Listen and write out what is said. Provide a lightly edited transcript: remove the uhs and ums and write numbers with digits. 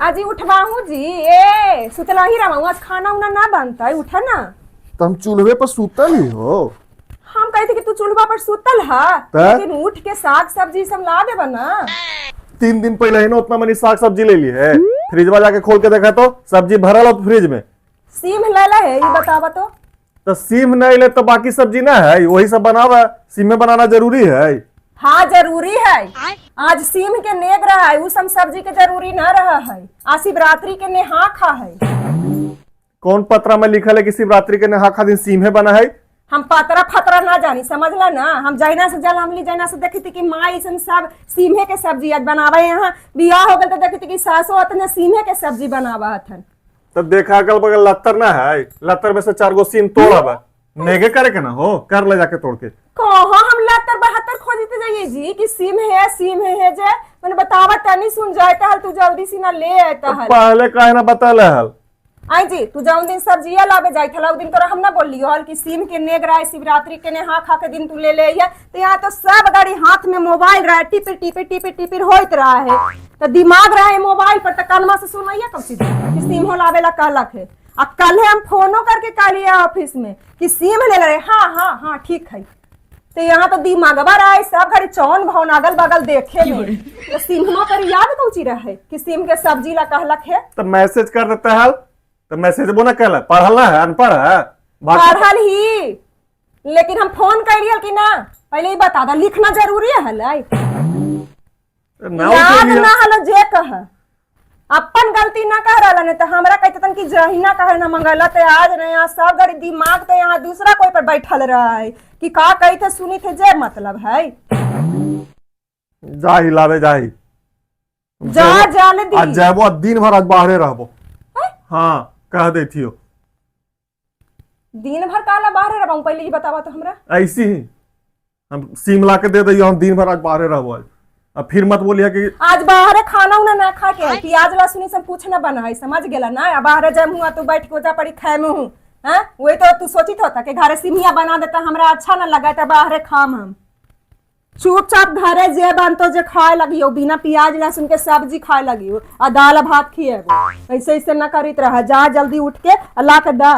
आज ही उठवाहू जी। ए सुतला ही रहूं, आज खाना उना ना बनता, उठा ना। तो हम चूल्हे पर सुतल ही हो। हम कहे थे कि तू चूल्हा पर सुतल हा, त? लेकिन उठ के साग सब्जी सब ला देबा ना। 3 दिन पहले ही ना उतना मनी साग सब्जी ले ली है। फ्रिजवा जाके खोल के देखा तो सब्जी भरल हो फ्रिज में। सीम ले ला है, ये बतावा तो। तो सीम नहीं ले तो बाकी सब्जी ना है, वही सब बनावा। सीमे बनाना जरूरी है? हाँ, जरूरी है। आज सीम के नेग रहा है, उस हम सब्जी के जरूरी ना रहा है। आज शिवरात्रि के नेहा खा है। कौन पत्रा में लिखल है कि शिवरात्रि के नहा खा दिन सीमे बना है? हम पतरा फतरा ना जानी, समझला ना? हम जैना से जल हमली जैना से देखी थी कि माँ ऐसन सब सीमे के सब्जी आज बनावे। यहाँ बियाह हो गल तो देखी थी कि सासो अतने सीमे के सब्जी बनावा हथन। तब देखा, अगल बगल लत्तर ना है? लत्तर में से चार गो सीम तोड़ अब नेगे करे के ना हो, कर ले जाके तोड़ के। कहाँ हम लत्तर बहत्तर खोजते जाइए जी कि सीम है, सीम है जे मैंने बतावा तनी सुन जाए हल, तू जल्दी सी ना ले आए हल। पहले काहे ना बतल हल? आई जी, तू जौन दिन सब्जिया लावे जाई थला, उ दिन तोरा हम ना बोलियो हल कि सीम के नेग रहा है, शिवरात्रि के नेहा खा के दिन तू ले ले आइया? तो यहाँ तो सब गाड़ी हाथ में मोबाइल रहा है, टिपिर टिपिर टिपिर टिपिर होइत रहा है, तो दिमाग रहा है मोबाइल पर, तो कानमा से सुनैया कब चीज कि सीम हो लावे ला कहलक है। आ कल हम फोनो करके कहलिए ऑफिस में कि सीम ले रहे। हाँ हाँ हाँ, ठीक है। तो यहाँ तो दिमागवा रहा है सब घड़ी चौन भौन अगल बगल देखे में, तो सीमो पर याद कौची रहे कि सीम के सब्जी ला कहलक है। तो मैसेज कर देता हल, तो मैसेज वो ना कहला। पढ़ल ना है, अनपढ़ है? पढ़ल ही, लेकिन हम फोन कर कि ना, पहले ही बता दा, लिखना जरूरी है लाई? ना। याद उठेली। ना हलो जे कह, अपन गलती ना कह रहा, नहीं तो हमरा कहते तन कि जहिना कहे ना मंगला। ते आज ना यहाँ सब घड़ी दिमाग तो यहाँ दूसरा कोई पर बैठल रहा है कि का कही थे, सुनी थे, जे मतलब है। जा ही लावे, जा ही। जा जल्दी। आज जाबो, आज दिन भर आज बाहरे रहबो। हाँ, कह देती हो। दिन भर काला बाहर रहूं, पहले ये बतावा तो हमरा। ऐसी ही हम सीम ला के दे दियो, हम दिन भर आज बाहरे रहबो आज। अब फिर मत बोलिए कि आज बाहरे खाना उना ना खा के है, प्याज लहसुन ई सब कुछ ना बना है, समझ गेला ना? आ बाहरे जाम हुआ तो बैठ के जा पड़ी खाए में हूँ। हाँ, वही तो तू सोचित होता कि घरे सिमिया बना देता, हमरा अच्छा ना लगा तो बाहरे खाम हम। चुपचाप घरे जे बनतो जे खाए लगियो, बिना प्याज लहसुन के सब्जी खाए लगियो आ दाल भात खिएबो। ऐसे ऐसे ना करित रहा, जा जल्दी उठ के आ ला के दा।